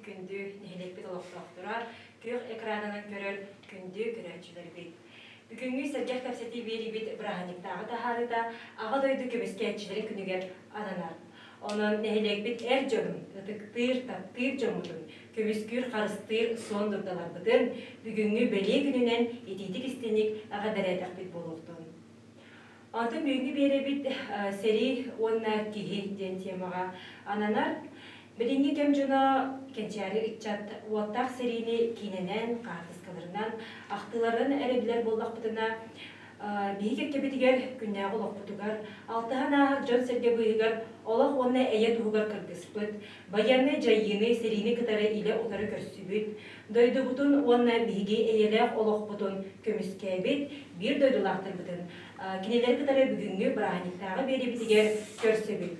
күндү нэһилиэкпит олохтоохторо, күөх экранынан көрөр күндү көрөөччүлэрбит. Бүгүҥҥү сэргэх кэпсэтии биэриибит бырааһынньыктааҕы таһаарыыта Аҕа дойду көмүскээччилэрин күнүгэр ананар. Онон нэһилиэкпит эр дьонун, ытыктыыр, таптыыр дьоммутун, көмүскүүр, харыстыыр суон дурдаларбытын бүгүҥҥү бэлиэ күнүнэн итиитик-истиҥник эҕэрдэлээтэхпит буолуохтун. Онтон бүгүҥҥү биэрэбит сэрии уонна киһи диэн темаҕа ананар. Билиҥҥи кэм дьоно кэнчээри ыччат уоттаах сэриини киинэнэн, хаартыскаларынан, ахтыыларынан эрэ билэр буоллахпытына, биһиги кэккэбитигэр күннээҕи олохпутугар алтыһан ааһар дьон-сэргэ быыһыгар олох уонна эйэ туһугар кыргыспыт, байыаннай дьайыыны, сэриини кытары илэ утары көрсүбүт, дойдубутун уонна биһиги эйэлээх олохпутун көмүскээбит биир дойдулаахтарбытын кинилэри кытары бүгүҥҥү бырааһынньыктааҕы биэриибитигэр көрсөбүт.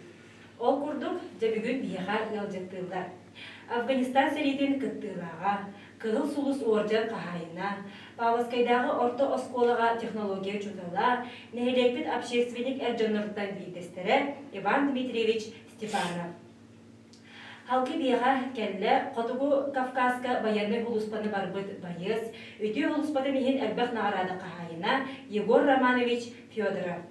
Ол курдук, дьэ бүгүн биһиэхэ ыалдьыттыыллар. Афганистан сэриитин кыттыылааҕа, Кыһыл Сулус уордьан хаһаайына, Павловскайдааҕы орто оскуолаҕа технология учуутала, нэһилиэкпит общественник эр дьонноруттан биирдэстэрэ Иван Дмитриевич Степанов. Халкы биэҕэ кэллэ Хотугу Кавказка байыаннай сулууспаны барбыт байыас, үтүө сулууспатын иһин элбэх наҕараада хаһаайына Егор Романович Федоров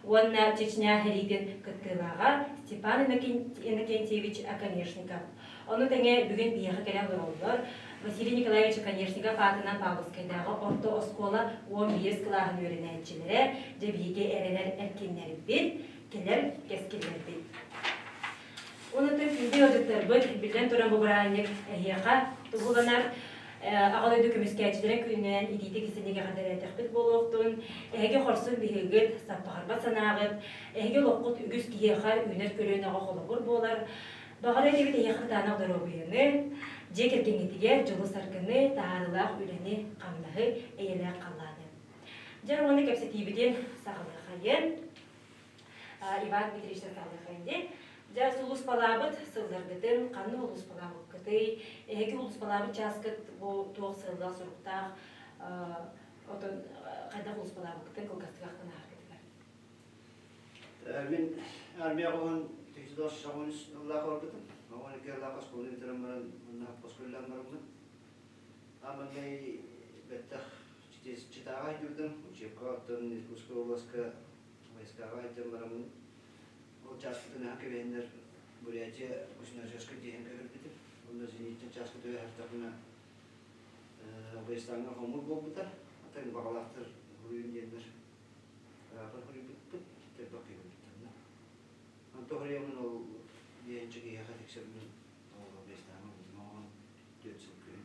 уонна Чечня сэриитин кыттыылааҕа Степан Иннокентьевич Оконешников. Ону тэҥэ бүгүн биһиэхэ кэлэн олороллор Василий Николаевич Оконешников аатынан Павловскайдааҕы орто оскуола 11 кылааһын үөрэнээччилэрэ, дьэ биһиги эрэнэр эркиннэрбит, кэлэр кэскиллэрбит. Онон күндү ыалдьыттарбыт, биллэн туран бу бырааһынньык эһиэхэ туһуланар. Аҕа дойду көмүскээччилэрин күнүнэн итиитик истиҥник эҕэрдэлээтэхпит буолуохтун. Эһиги хорсун биһигит, саппаҕырбат санааҕыт, эһиги олоххут үгүс киһиэхэ үүнэр көлүөнэҕэ холобур буолар. Баҕарар этибит эһиэхэ кытаанах доруобуйаны, дьиэ кэргэҥҥитигэр дьолу-саргыны, таһаарыылаах үлэни-хамнаһы, эйэлээх халлааны. Дьэ, уонна кэпсэтиибитин саҕалыахайын. Иван Дмитриевич Наталыхайди. Дьэ, сулууспалаабыт сылларгытын, ханна улууспалаабыккытый? Эһиги улууспалаабыт чааскыт бу туох сыаллаах-соруктаах, отон хайдах улууспалаабыккытын кылгастык ахтан ааһаргытыгар. Мин армия оҕоһун 1993 ыллаах олорбутум. Оҕон икки ыллаах оскуоланы бүтэрэн баран, манна оскуолалаан бараммын. Аманнай бэттэх Читаҕа сылдьыбытым, учебка оттон Иркутскай областка войскаҕа сылдьан бараммын, ол чааспытын наһаа кэбиһэннэр Бурятия Кузнецкай диэһин көһөрбүтүм. Онно зениттэн чааска түбэһэртэхпинэ Афганистаҥҥа хомуур буолбута. Атын баҕалаахтар хоруйун диэннэр рапорт хоруйбуппут, элбэх киһи өлбүттэр. Онтон хоруйаммын ол диэһинчэ киһиэхэ тиксэммин ол Афганистаҥҥа ылбытым. Оҕон 4 сыл күһүн.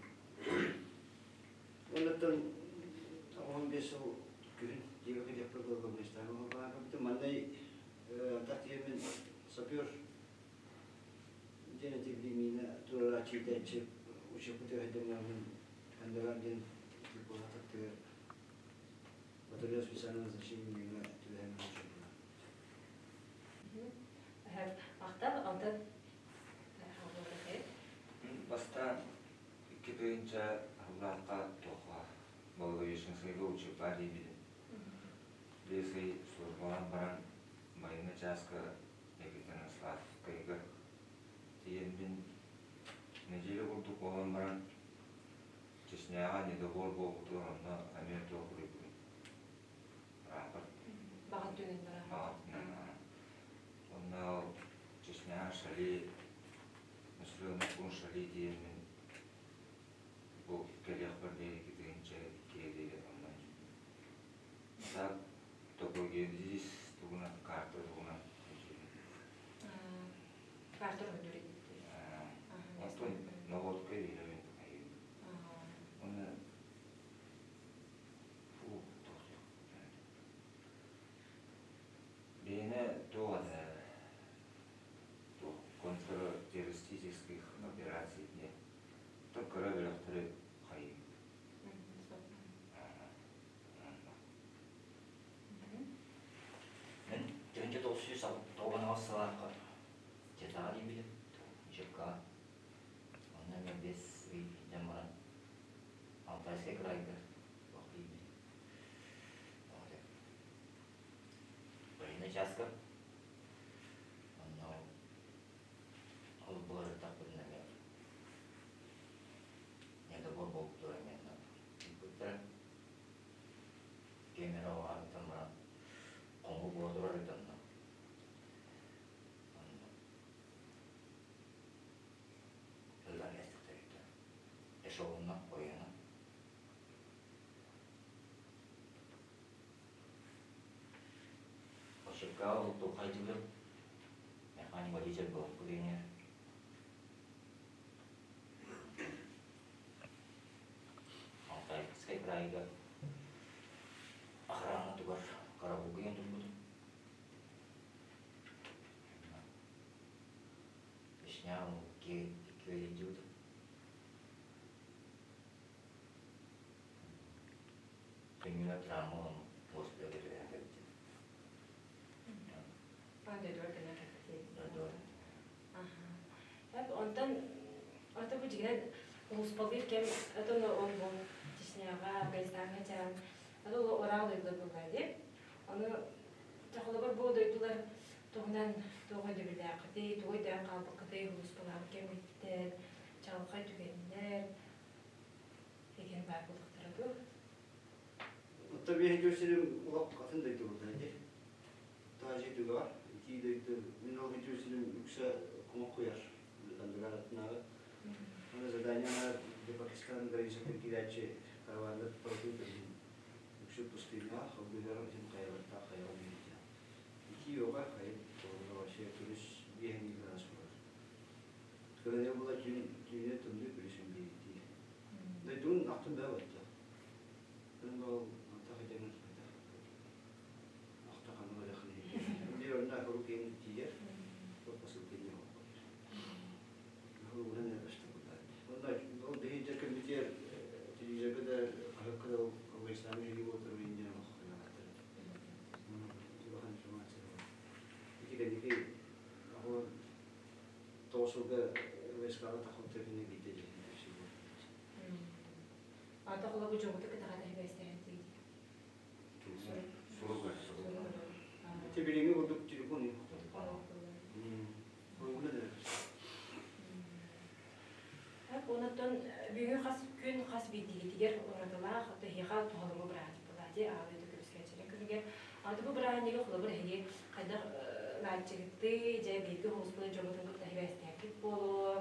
Оннуттан 15 сыл күһүн дьиэбэ кэлиэхпэр дылы Афганистаҥҥа олорбон көрбүтүм. Манна антах тиийэммин сапер диэн этибили миинэ туруорааччы иитээччи учебка төһөйдөммүн Кандагар диэн куорат аттыгар батальон специального назначения диэҥҥэ түбэһэн учебка. Махтал, онтон Бастаан 2 тыһыынча сыллаахха туохха Благовещенскайга учебка диэбитим. 5 ый службалаан баран байыаннай чааска Екатеринославскайга тиийэммин неделя курдук буолан баран Чечняҕа недобор буолбутугар онно эмиэ туох суруйбутум. Рапорт. Баҕа өттүнэн баран. Баҕа өттүнэн Онно Чечняҕа Шали населенный пункт Шали диэммин бу кэлиэхпэр диэри 2 тыһыынча 2 диэри онно так топогеодезис тугунан карта тугунан Карта көрдөрөр Онтон наводка биэрэбин Уонна фу Биһиэнэ туох этэ туох контртеррористических операций диэн оттон кыра бөлөхтөрү хайыыбыт. Мин 1998 сылаахха Читаҕа тиийбитим, учебкаҕа. Онно эмиэ 5 ый илдьэн баран Алтайскай кыраайга туох тиийбитим. Военнай чааска. Онно ол былырыттахпытына эмиэ. Эшелонна ойоно. Ошибка ол тухайдылыр механик водитель был курение. Алтайскай крайга охрана тугар караулга турбутум. Вишня икки Күннүгэр травма ылан госпитальга түбэһэн кэлбитим. Дойдугар кэлэн кэлбитий. Дойдугар. Аха. Онтон ото бу дьиҥинэн улууспалыыр кэм отон ол бу Чечняҕа, Афганистаҥҥа чаан ото ол ыраах дойдулар буоллаа дии. Ону холобур бу дойдулар туһунан туох өйдөбүллээххитий, тугу өйдөөн хаалбыккытый улууспалаабыт кэмҥиттэн, чаҕылхай түгэннэр деген баар буолуохтара дуу? Оттон биһиги дьүрсүнүм олох атын дойду буолла ити. Таажи түгэҕэр итии дойду мин ол дьүрсүнүм үксэ кумах куйар Кандагар аттынааҕы. Аны задание Пакистан границатын киирээччи караваннар барытын көрдүм. Үксү пустыняҕа, холбуйдара итин хайалартаах хайаҕа биэрдэ. Итии оҕо хайын туолла вообще күнүс биэһин градус буолар. Кырыйа була түүн түүнү тымныы күнүсүн биэрдии. Дойдугун ахтын бээ батта. Ол антах идэмин хайдах ахта ханна барыахын Биир онно хорук киһин тиийэр, посылка диэн Ууран эрбэстэ буллар. Онно ол биһи дьэ кэмитиэр телевизорга да хаһыакка да Афганистаҥҥа иһии буолтар диэн олох хайаҕаттар. Улахан информация бар. Ити кэнники оҕо тоҕус сылга ВСК-га таххыбыта кинини биирдэ дьиһин Ата холобу дьоҕуту кытаҕа тэһибэстэһэн тиийдик. Сурук Ити билиҥҥи курдук телефон Угуна да Онтон бүгүн хас күн хас биирдиигитигэр уратылаах тэһиэхэ туһалыгы бырааһынньык буолаати аҕа дойду көмүскээччилэрин күнүгэр. Аты бу бырааһынньыгы холобур эһиги хайдах лааччыгыттыы, дьэ бииргэ хоһуспут дьоҥҥутун кытта сибээстээхпит буолуо,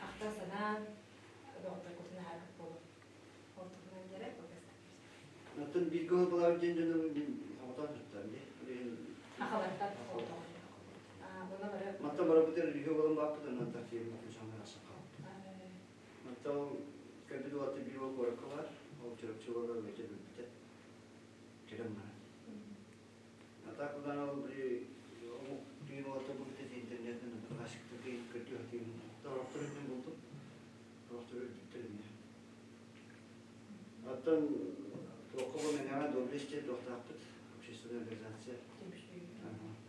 ахтан санаан доҕотторгутун аһарбыт буолуо. Ол туһунан дьэрэ Оттон бииргэ олбалаабыт диэн дьонум мин соҕотоон сыттам дии. Ахалартан соҕотоон. Мантан барабытыгар үһү буолан бааппыт, онон таксига саҥа тахсан хаалбыт. Мантан ол кэлбит уолаттар биир уол куоракка баар, ол Чурапчы уола бэйэтэ билбитэ. Кэлэн баран. А так булан ол били омук түүн уолаттар булбут интернетинэн одноклассниктарга көрдүү сатыыбын. Сорохтору үрдүн булдум, сорохтору өлбүттэр эмиэ. Оттон туохха бу мэҥэҕэ доблесть диэн туохтаахпыт общественная организация.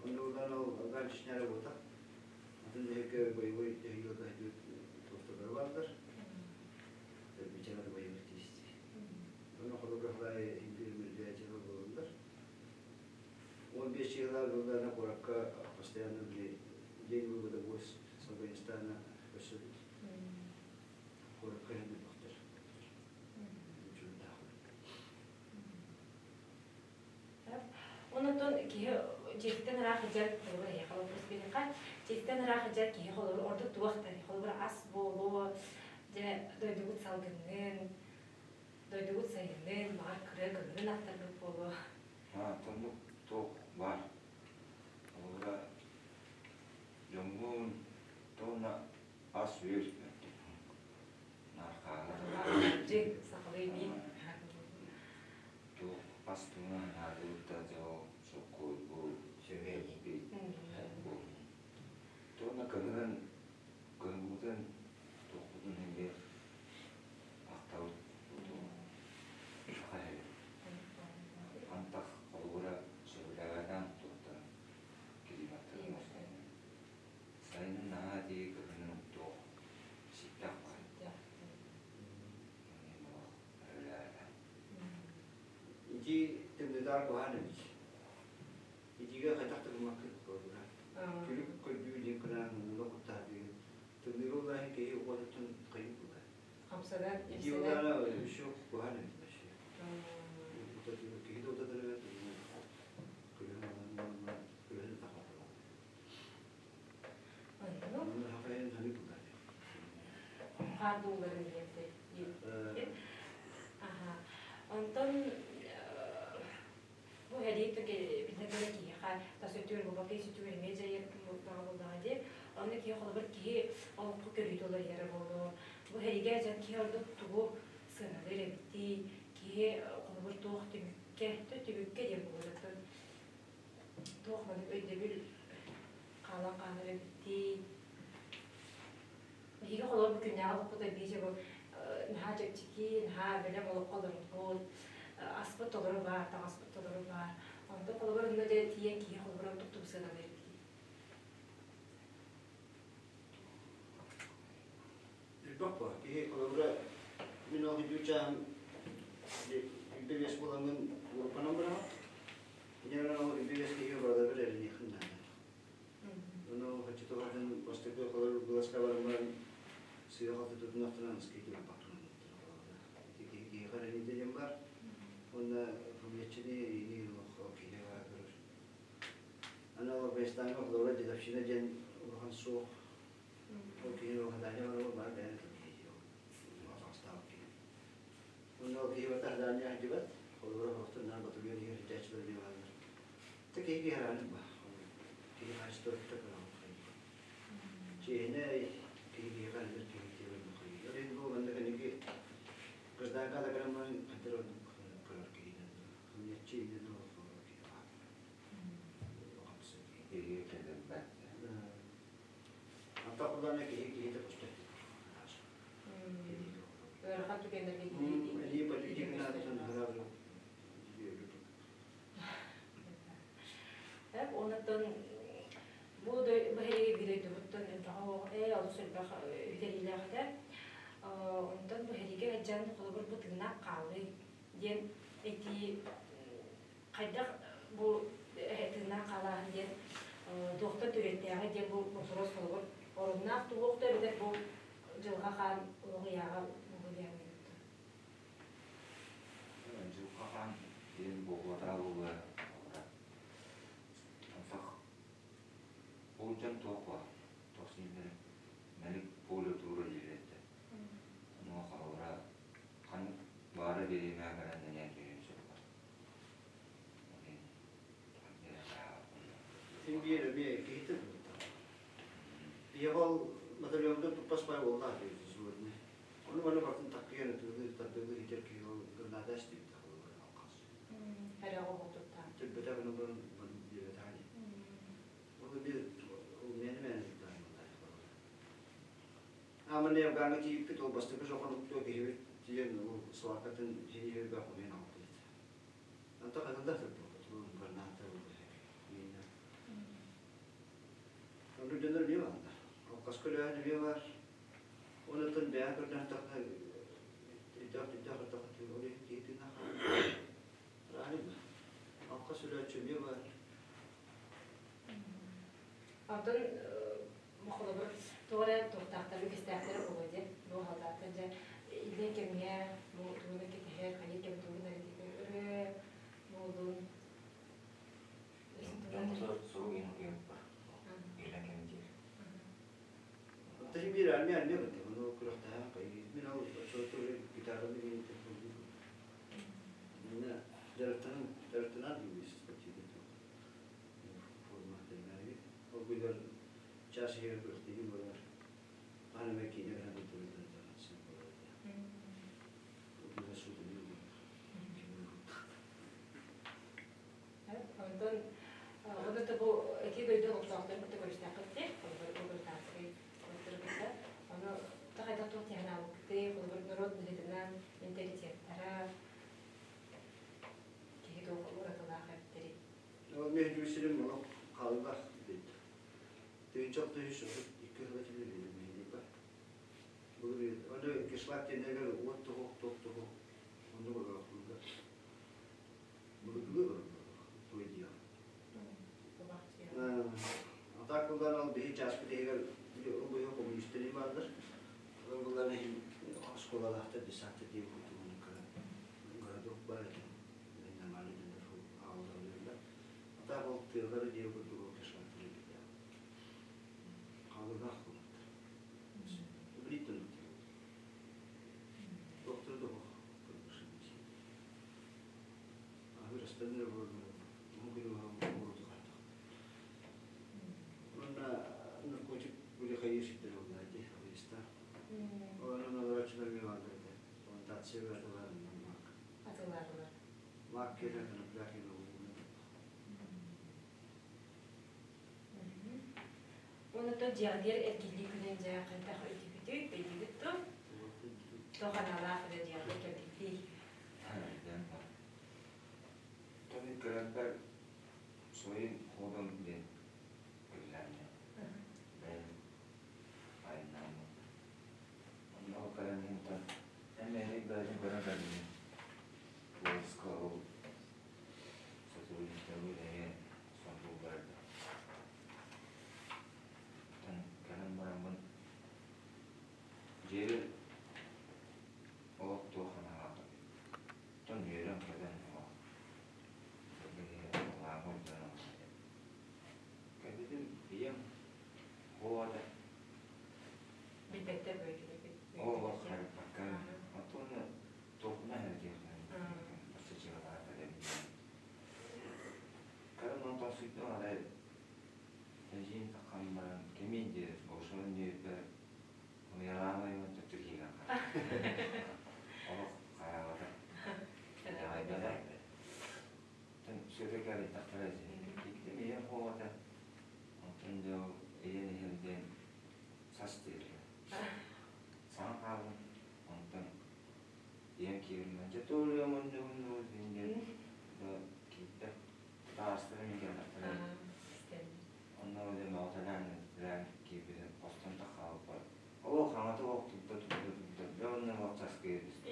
Онно булан ол ганчишная работа. Атын нэһилиэккэ боевой дьайыыларга сылдьыбыт туохталара бааллар. Ветераны боевых действий. Онно холобур халай империя мероприятиялар буолаллар. 15 жыла жылдарына куоракка постоянно били день вывода войск с Афганистана көрсөбүт. Куоракка иһэн бөхтөр. Онотон киһи дьиэтиттэн ыраах сылдьар холобур эһиэхэ вопрос биэриэххэ дьиэтиттэн ыраах сылдьар киһи холобур ордук туохтар холобур ас буолуо дьэ дойдугут салгынын дойдугут сайынын баҕар кырыа кыһынын ахтаргыт буолуо. Оннук туох баар. Холобура дьоҥҥун туонна ас-үөл нархаалар. Дьиҥ сахалыы миин. Туох ас туһунан наадыйбыта дьэ ол соккуойбу Сүбэлиибит. Туонна кыһынын кыһыммытын туохпутун иһин ахтабыт Антах холобура сөбүлээбэтэх туохтан климаттарын сайынын наһаа тиийэ кыһынын туох ситтэх баар. Ити тымныытаар куһаан эбит. Итигэ хайдах да гыммаккын холобура. Күлүк көрдүү диэн гынан ууна куттаһа диэн. Тымныыга улааһын киһи уотуттан хайыы буолар. Хамсанан, Ити улаана еще куһаан эбит вообще. Киһи да утатар эбит, күлүһүн күлүһүн тахатар. Оннук. Хахайын ханыы булар. Хаардууларын диэбитэ. диэн. Аха. Онтон бу сэрии биллэн турар киһиэхэ тас өттүгэр буолбакка ис өттүгэр эмиэ дьайар буоллаҕа дии. Онно киһи холобур киһи олоххо көрүүтэ уларыйара буолуо. Бу сэриигэ дьон киһи ордук тугу сыаналыыр эбитий, киһи холобур туох түмүккэ, түмүккэ диэн буолуо туох маннык өйдөбүл хаалан хаалар эбитий. Биһиги холобур бу күннээҕи олохпут биир бу наһаа чэпчэки, наһаа бэлэм олоххо олорбут, аспыт толору баар, таҥаспыт толору баар. Онтон холобур онно дьэ тиийэн киһи холобур ордук тугу сыаналыыр эбитий? Элбэх буо. Киһи холобура мин ол үдүү чааһым 25 буоламмын группанан быраҕам. Инньэ ол 25 киһигэ барыларыгар эрэниэххин наада. Ону оччотугар бастакы холобур быласка баран баран сыыһа-халты тутунахтарынан носки туппаттар. Ити киһи киһиэхэ эрэниитэ диэн баар. Уонна фамилияччыны иини олох киһи бара көрөр. Аны ол Афганистаҥҥа холобура дедовщина диэн улахан суох. Ол киһи хадаанньа барар бары бэйэн киһи атаҕастаабыт киһи. Уонна ол киһи барыта хадаанньа сылдьыбат. Холобура хоһтон наар батальон иһэр сылдьааччылар эмиэ бааллар. Та киһи киһи араанын ба. Киһи хаачыстыбата көрөҕүн Чиэһинэй киһи киһиэхэ эрэнэр киһи диэбин бухайыыр. Ол иһин бу манна кэнники гражданка да граммарын хантар оннук көрөр киһинэн хамньаччы иннин олох киһи баар. Киһи кэлэрбэт. Антах кулана киһи киһитэ көстөр. Ыарахан түгэннэргэ Эли политиканаатын хараабы. Онтон бу бу хэриги биир дойдубуттан элбэх олус элбэх үтэриилээх этэ. Онтон бу хэригэ сылдьан холобур бу тыыннаах хаалыы диэн этии хайдах бу тыыннаах хаалааһын диэн туохтан төрүөттээҕий диэн бу боппуруос холобур оруннаах туох да эбэтэр бу дьылҕа хаан олох ыйааҕа буолуо диэн Дьылҕа хаан диэн буолуотара буолуо Антах ол дьон туох баар туох сииллэрин мэлик поле туура дииллэр этэ. Онуоха холобура ханнык баара бириэмэҕэ кэлэн нэнээн түһүөн сөп Син биир эмиэ киһитэ Биһиэхэ ол батальонтан туппас баай уоллаах диэбит взводный. Ону маны барытын таккыйан ытыалыыр, тардыалыыр иитэр киһи ол граната эстибитэ холобура алхас. Эрэ оҕотуттан. Түрбэтэх гынан баран диэбэтэҕэ дии. Ол эмиэ ол мээнэ-мээнэ сылтаан Ааманы Афгаҥҥа тиийбиппит ол бастакы соҕонуктуо киһибит тиийэн ол сваркатын синиһиргэ хомуйан аҕалбыт. Онтон хатылла сылдьыбыт граната миинэ. Онно дьоннор эмиэ бааллар. Алҕаска өлөөн эмиэ баар. Онтон бэйэҥ көрдөһтөххө өйдөөх-төйдөөх ырдахха ол иһин киһи тыыннаах Правильно. Алҕас өлөөччү эмиэ баар. Онтон холобур туох эрэ туохтаахтары үгэстээхтэрэ буолуо диэн бу халдааттан дьэ иллэҥ кэмҥэ бу тугу кэтэһэр хайыы кэм тугун эрэ ырыа буоллун Дьоммутугар сурук иһин утуйаппар. Иллэҥ кэм диир. Оттон биир армия армия бытты. Ону күрэхтэһэн хайыы. Мин ол оччолорго гитараны билин Мин дьарыктанан дьарыктанан диибис спортивный форма тэринээри. Ол быыһыгар чаас иһигэр күрэхтэһии буолар. Хаһан эмэ киинэ гынан ыытыллар буолар этэ. Ол быыһыгар суутунуу буолар. Онтон онно бу ити дойду олохтоохторун кытта көрүстэххит дии, холобур гражданскай олохтору кытта. Ону хайдах туох тиһэнаабыккытый, холобур норуот быһыытынан менталитеттара киһи туох уратылаах эбиттэрий? Ол мин сирим олох хааллах бит. Тыынча 632 сыла түбүлүбүт бар. Былыр оны кишлак тенегер уот туһук туох туһук оннук олорохтууллар. Былыргылыы той диэх. Атак буллар ол биһи чааспыт иһигэр ол быһа коммунистары бааллар. Ол буллар иһин оскуолалаахтар десантта диэн кутугун городок бар этэ. Нормально дьоннор аҕаллар. Атак ол тыалары диэн курдук ол кишлактары билэ. Хаалыгаах курдуктар. Билиттен. Акация атылаатылар мак. Атылаатылар. Мак киэнэ конопля киэнэ угуна. Онуттан дьиэҕитигэр эргиллии күнүн дьэ хайдах өйдүүгүтүй, өйдүүгүт дуо? Туох аналаах үлэ дьиэҕитигэр кэлбиттий? Тон көрөрбөр своим ходом диэн көрүлээннэ. Бэйэм айаннааммын. Онно ол кэлэн иһэн эмиэ бэйэтин көрөн кэллим. Поиска ол сотрудниктарбыт эмиэ сонтууллар этэ. Оттон кэлэн бараммын дьиэбэр олох туох санаалаах Оттон үөрэн кэлэн олох лааҕыр дьоно кэлбитим ийэм оҕото Билбэттэр бөйдүлэрбит. Олох харыппакка оттон туохна эрдиэхтэн бассачыгалаах элэбинэн Кэлэн онтон сыйтым арай эдьиийим таххан баран кимий диир ошон диэбиппэр уйалаамай уонна түргиигэн олох хайаабата итэҕэйбэтэ сүөкэ кэлиттэхтэрэ киттим ийэм хуоҕата онтон дьэ ол ийэн иһэр диэн сас дииллэр саҥа хааллым онтон ийэм киирэн дьэ туолуйам оннугун диэн киирдэ таастара мин кэллэхтэрэ онно дьэ мөҕүтэлээн этилээн киирбитим хостон таххаалбар Ол хаҥата олох турда турда турда дьэ онно олох часкыйа түстэ.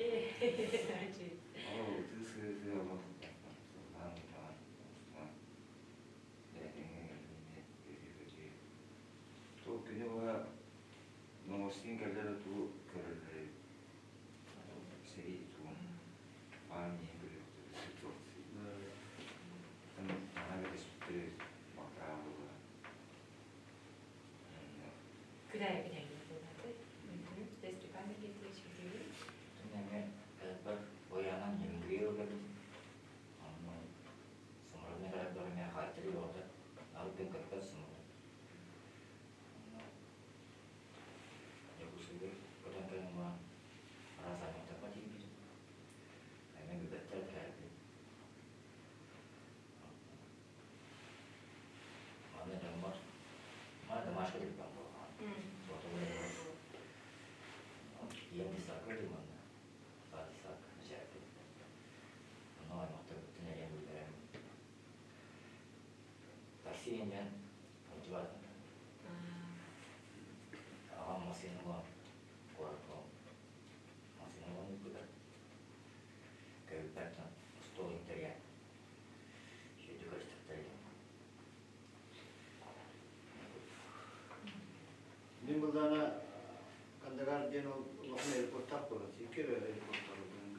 Ол ытыы сыһыы олох сыллаан ытаан устан бэйэҥҥэ кэллим үөрүү-көтүү. Туох күнү быһа новостин кэллэр тугу көрөллөр эбит. Сэрии тугун армия көрүөхтэрэ туох наһаа кэтэспиттэр эбит балтараа буолла. Степан Никитич Түнэҥҥэ элбэх бойаанан Ньыгыйы ылларбыт. Онно сымыраны кэлэрбэр эмиэ хаайтарыы бөҕөтө. Аргын көппөт сымыры. Онно Дьокуускайга көтөн кэлэн баран араас аймахтарга тиийбитим. Эмиэ билбэттэр этэ Манна дьоммор маа домашка телефон буоллаҕа. Сотовай Ийэм десакка ылыы манна. Саа десакка начальник. Онно аймахтарбыттан эрийэн биллэрэн такси инньэн мотиватор. Аҕам массыына булан куоракка массыына булан ыыппыта. Көбүппэттэн остуол интэрийэн Мин былдаана Кандагар диэн ол улахан аэропорттаах буолан, икки эрэ аэропорттаах буолан.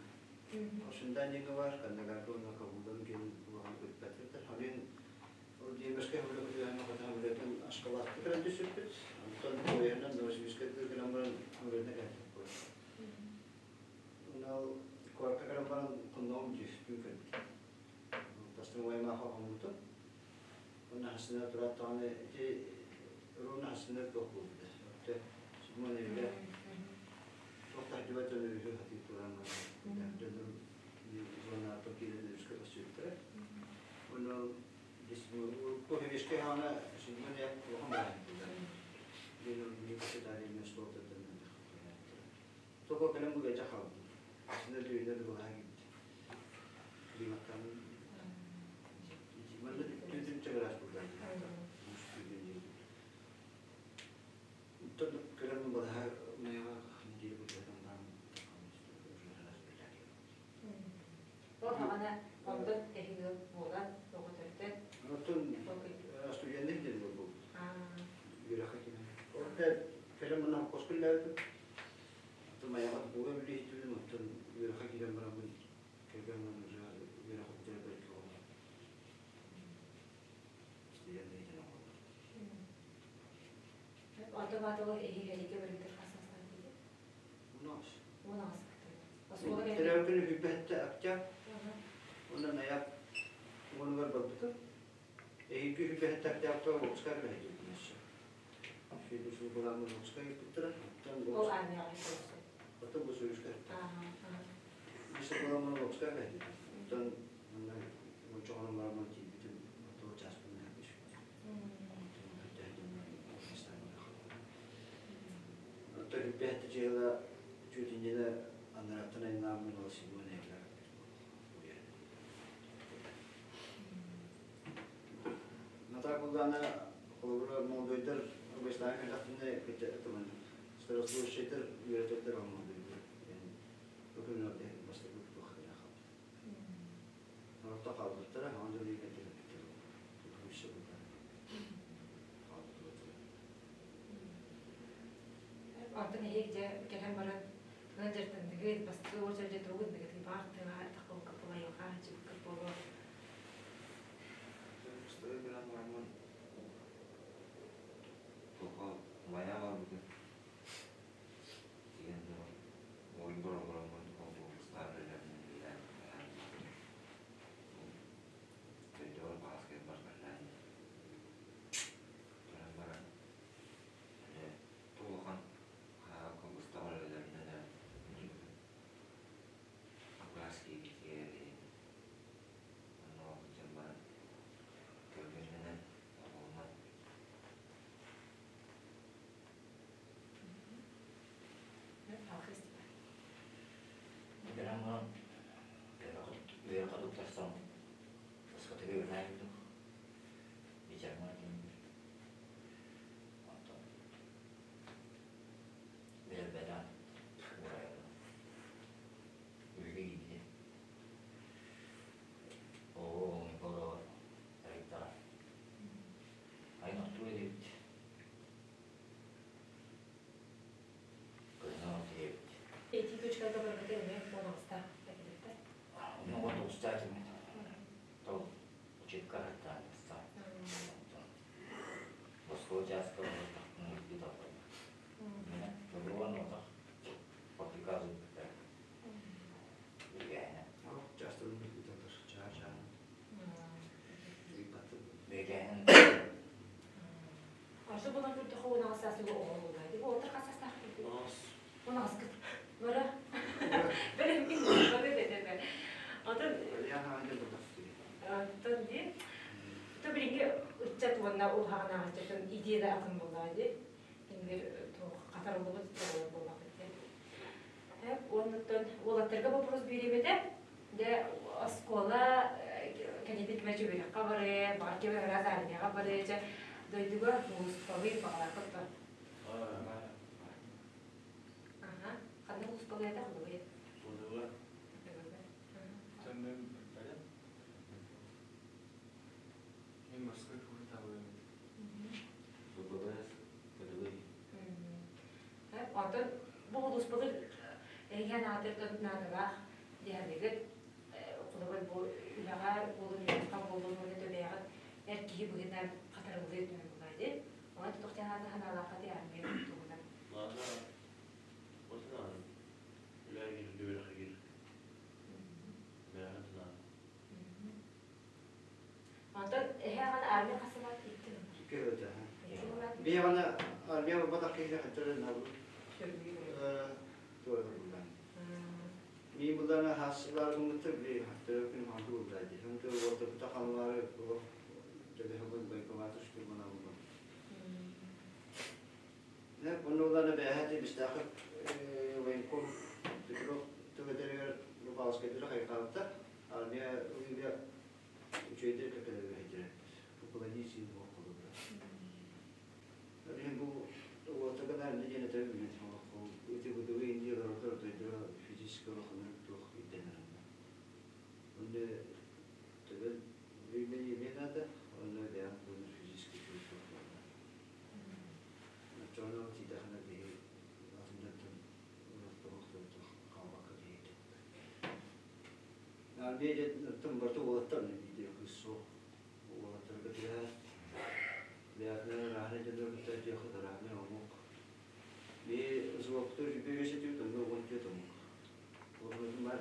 Ошунда диэҥҥэ баар, Кандагарга уонна Кабулдан диэн улахан көтүппэттэр. Халыын ол Дьиэбэскэ үлэ көтүөһэн хотон үлэтин Ашкалаатта кэлэн түсүппүт. Онтон поеһынан Новосибирскайга кэлэн баран Мурена кэлбит буолар. Онно ол куоракка кэлэн баран хонноҕум дьүһүн кэлбит. Бастыҥ уоймаах оҥорбутум. Уонна хассына тураат даҕаны ити ровно хассына туох буолбута. Өттө седьмой ноября туох таһдьыбат дьон өрүһү хатыы туран дьоннорум зонааттан киирэн өрүскэ көрсүбүттэрэ. Уонна ол кофе хаана седьмой ноябрь улахан бырааһынньык буолар. Диэн ол муниципальный столтан Токо кэлэн бу ыалдьа хаалбытым. Синэ дүйүнэ да былаһа киирбит. Климаттан манна түтүнчэ гараж булда. Оттон кэлэн балаһа маяга неделя бутатан там Ол хаҕана онтон эһиги буолан оҕо төрөтөн Оттон студенттик диэн буолбут. Үөрэххэ киирэн. Ол кэлэн манна хоспун үлэлээбитим. Оттон майаҕа буга үлэһитибин, оттон үөрэххэ киирэн бараммын кэргэним уже үөрэххэ бүтэрэ бэркэ оҕолор. Студент иһитин оҕолор. Онтон баатылы эһиги эһиги бөлүктэр хас састаах диги? 18. 18 Оскуола кэлбит. Төрөөбүт күнү хүлбэһэтте октябрь. Онон аяп уонугар барбытым. Эһиги хүлбэһэтте октябрьга Волжскай үлэһитибин өссө. Ол армияҕа көрсө. Оттон бу Союзка. Биир буоламмын Лобскай кэлбитим. Оттон манна уонча хонон бараммын тиийбитим, оттон чааспын түспүтүм. Оттон үппэһэтти дьыала чүөтүнньэнэ анараттан айнааммын ол Симон эйгэлэр Натаа буллаана холобура молодойдар Афганистаҥҥа кэллэхтэринэ старослужащайдар үөрэтэллэр ол молодойдар бу күннэргэ бастакы туох хаалбыт. Орто хаалбыттара, хаҥан дьон кэлбиттэр. Онтон эһиги дьэ кэлэн баран туган дьарыктанныгыт, бастакы уочарат дьэ тугу гынныгытый, баар тыаҕа таххыбыкка буолайылҕа дьыбыкка буолуо. Бастакы кэлэн бараммын туохха майа барбытым. Тиийэн баран ойбор олороммун олбуобустаах үлэлэринэн үлэлээн Өйдөөр бааскайбар кэллээн туран баран эмиэ улахан кылгыстаҕар үлэлэринэн эрэ Абаас киирбитигэр онно сылдьан баран кэргэннэнэн оҕолонон Кэлэн баран үөрэххэ туттарсан Баскатыга үөрэнээбитим. Бичармар диэн Онтон бэйэлбэтэх уурайабын. Үлэ киирбитим. Оо, олоор арыйтаҕа. Айан оттуу этибит. Кыһын тиийэбит. Эти точкаларга барбыта эмиэ буолаҕыста этилиттэ. Онно тоҕустаах этим. Тол учебка хаттаан тахсан. Москва чааска олордохпуна илдьит алларда. Мин добровольно отох по приказу бүттэ. Бигээһинэ. Часто бүттэ чаа-чаа. Бигээһин Арсы булан көрдөхө унаҕас саасыга оҕолуга. Ди бу отыр хасастаах Унаҕаскыт. Бара. Бэрэммин бары дедеме. Отон Оттон ди то билиҥҥи ыччат уонна улахан ыччатын идея да атын буоллаҕа дии. Кинилэр туох хатарыллыбыт буоллахпыт диэн. Уоннуттан уолаттарга вопрос биэриэм этэ. Дьэ оскуола кэннитин кимэ үөрэххэ барыа, баҕар ким ыраас армияҕа барыа, дьэ дойдуга улууспалыы баҕалааххыт дуо? Аха. Ханна улууспалыы этэ хонугуй? Хонуга. Төннөн баран. Мен Москва куртабын. ВВС ПДВ. Онтон бу улууспалыр эһиэн аатырдан наадалаах диһэлигит холобур бу үлэҕэ буолун үөрэххэ буолун уонна төбөйөҕүт эр киһи быһыынан хатарыллыы өттүнэн булаа дии. Онон тутуохтаах аата санаалаахха ти армия туһунан. Наада осынан үлэҕэ киир, үөрэххэ киир. Бэйэҕэ наада. Онтон эһэ аҕаны армия хасылаат иттин. Көрөтө. Биһиэхэ армия барбатах киһи хаттары набы. Туоруллан. Мин буллана хассылар гыммыттар били хаттары күн ханту буллар ди. Ханту уотта халлары төлөһөгөн военкоматы штурмана булган. Не оннуларна бэһэти бистаахы военком Петров төбөтөрүгэр Лукавскайдары хайҕаабыта. Армия үбэ үчүгэйдик кэкэлэбэһэйдэрэ. Поклонись им холобура. Билин бу уотагана эмне диэн этэ билин ити быдыбы индиялар дойдура физически улаханнык туох ирдэнэр онно. Онно төбөн үймени наада, онно бэйэҥ буолар физически туох буолла. Оччоҕуна ол тиийдэххинэ биһи атын дьонтон хаалбакка киһи Армия диэн барыта уолаттар биирдэ кыыс суох. Уолаттарга түһэр. Бэйэтинэн ырааһына дьоннор кытта диэххэ ырааһына омук. Би звукту жүбү үсэтүү тонну 14 омук. Уолаттар бар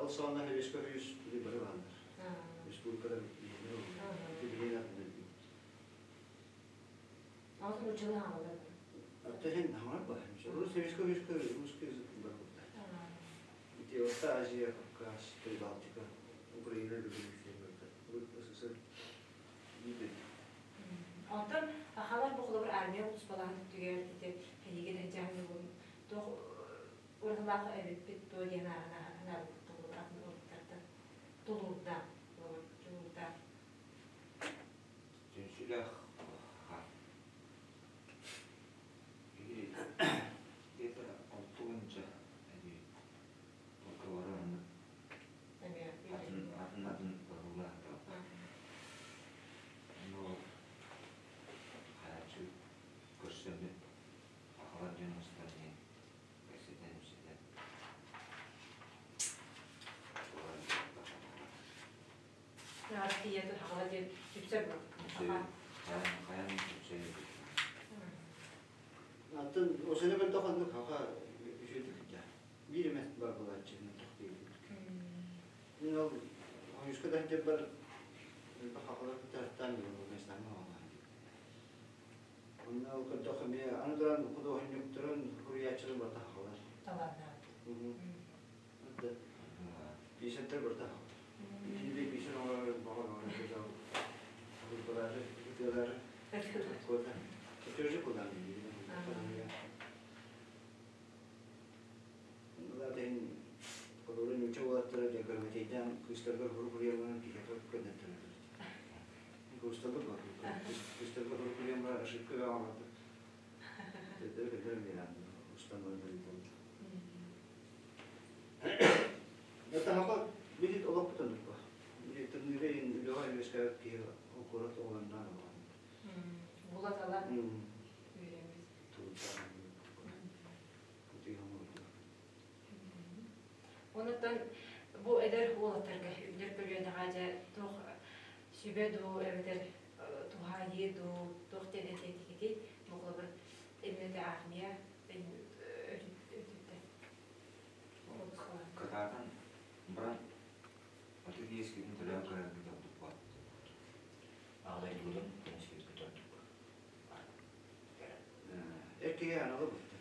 Ол саҕана Советскай Союз били бары бааллар. Республикалар билигин атын Алтын училы хаалар. Ата син хаҥар ба. Русский русский язык бар курда. Ити Орто Азия, Кавказ, Прибалтика, Украина СССР биир Онтон сахалар бу холобур армия улууспалаһан түгэр ити эйигин дьаһаныбын туох уратылаах эбиппит дуо диэн ааҕына холобур атын омуктартан тулуурдаах холобур дьулуурдаах Түмсүүлээх Киһи где-то алтыгынча эбии полковары оннук атын атын атын быһыылаах Ону харааччы көрсөммүт сахалар дьон мустан иһэн кэпсэтэн ипсэтэн Россия сахала диэн түпсэр Хайан түпсэр Атын осыны көрдөх оннук хаха үчүгэй да. Биир эмэ бар буолааччы Мин ол хойуска да бар хахалар кытарыттан Афганистанга оҕолоон. Онно ол көрдөххө эмиэ аны туран худуоһунньуктарын, суруйааччылар барыта хахалар. Талааннаах. Писатель барыта хахалар. Итиннэ писатель оҥорор баҕар оҥорор ытыалары, ытыалары, кота. Чертежи куда Холобура нуучча уолаттара дьэ грамотейдаан кыыстаргар хорук-хуруйан киһиэхэ көннөттөрөр. Кыыстарга кыыстарга хорук-хуруйан баран ошибка оҥордо. Төттөрү көннөрөн биэрэн устан баран ыыталлар. Это хака билит олохпут оннук Тымныыга иһин үлэҕэ үөскээбит киһи ол куорат оҕолорунан олоҕун. Була-тала үөрэммит. Онуттан бу эдэр уолаттарга үүнэр көлүөнэҕэ дьэ туох сүбэ дуу эбэтэр туһаайыы дуу туох диэн этиэтигитий? Бу холобур именно армия өтүттэн. Кытаатан баран отут иэскитин төлөөн көрөргүт ордук буолбут. Аҕа дойдубутун көмүскүүргүт ордук. Эр киһи анала буолта.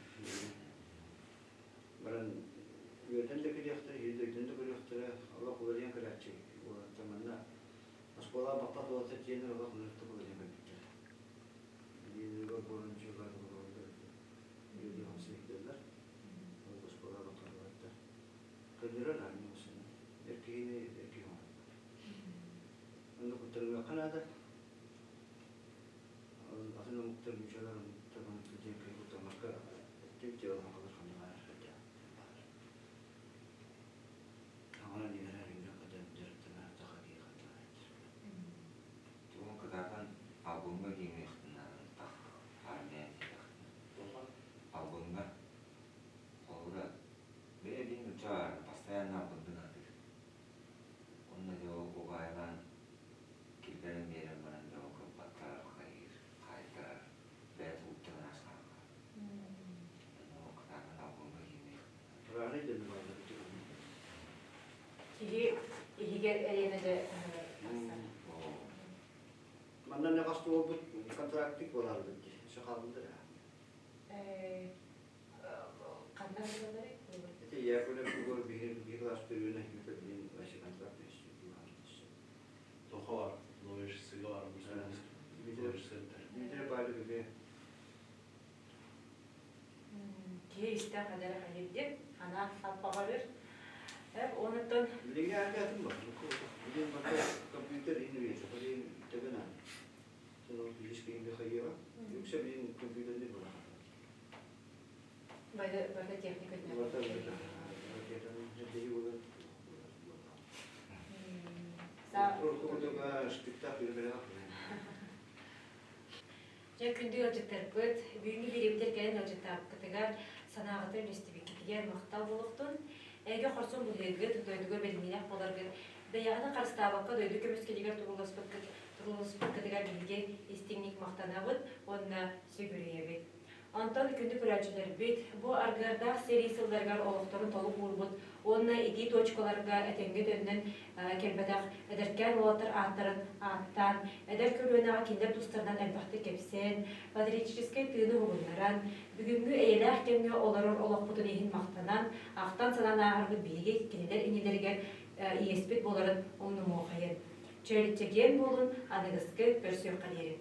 Баран үөрдэн да кэлиэхтэрэ, иһирдэрдэн да көрүөхтэрэ, олох уларыйан кэлээччи уолаттар манна оскуолаҕа баппат уолаттар тиийэннэр олох ынырыктык уларыйан кэлбиттэр. Бииргэ буолан дьыллар олороллор бииргэ хамсыйдыллар. Ол оскуолаҕа баппат уолаттар. Көннөрөр армия осыны. Эр киһини эр киһи оҥорор. Онно куттарымыахха наада. Атын омуктар нуучалар омуктар омуктар диэн киһи куттаммакка түк дьыалаҕалар ханна баар Таҥара үөрэр үөрэх дьарыктанар саха киһи ханна Тугун кытаатан албыҥҥа киириэхтин тах армия диэтэхтин. Албыҥҥа холобура бэйэ нуучча постоянно албындын атыыр. Онно дьэ ол угаайылаан киллэрэн биэрэн баран дьэ ол кырбаттарар хайыыр, хаайтарар, бэйэ тугуттан аастаахха. Онно кытаатан албыҥҥа киириэхтин. Раны дьон Киһи иһигэр эриэнэ дьэ тахсар. Манна не хас буолбут контрактик буоларбыт дии. Өссө хаалбыттар Ханна буолалларый? Ити Яковлев Егор биһир биир класс төрүөнэ билин вообще контракт Тоха бар, Новосибирскига бар, Дмитрий Павлович бе Киһи истэх эдэр хайыр хана аппаҕарыр. Онуттан Билиҥҥи армиятын бар. Билин барта компьютер инвес, билин төбөнөн. Сону физический хайыга. Үксэ билин компьютердир була. Барда техника Барта барта. Дьэ күндү ыалдьыттарбыт, бүгүҥҥү бириэмэтигэр кэлэн ыалдьыттаабыккытыгар, санааҕытын үллэстибиккитигэр махтал буолуохтун. Эйгэ хорсун быһыыгыт, дойдуга бэриниилээх буоларгыт, бэйэҕитин харыстаабакка дойду көмүскэлигэр турууласпыккытыгар биһиги истиҥник махтанабыт уонна сүгүрүйэбит. Онтон күндү көрөөччүлэрбит, бу аргыардаах сэрии сылларыгар олохторун толук уурбут уонна итии точкаларга этэҥҥэ төннөн кэлбэтэх эдэркээн уолаттар ааттарын ааттаан, эдэр көлүөнэҕэ кинилэр тустарынан элбэхтик кэпсээн, патриотическай тыыны уһугуннаран, бүгүҥҥү эйэлээх кэмҥэ олорор олохпутун иһин махтанан, ахтан-санаан ааһарбыт биһиги кинилэр иннилэригэр иэспит буоларын умнумуохайын. Чөл чэгиэн буолун, аныгыскы көрсүөххэ диэри.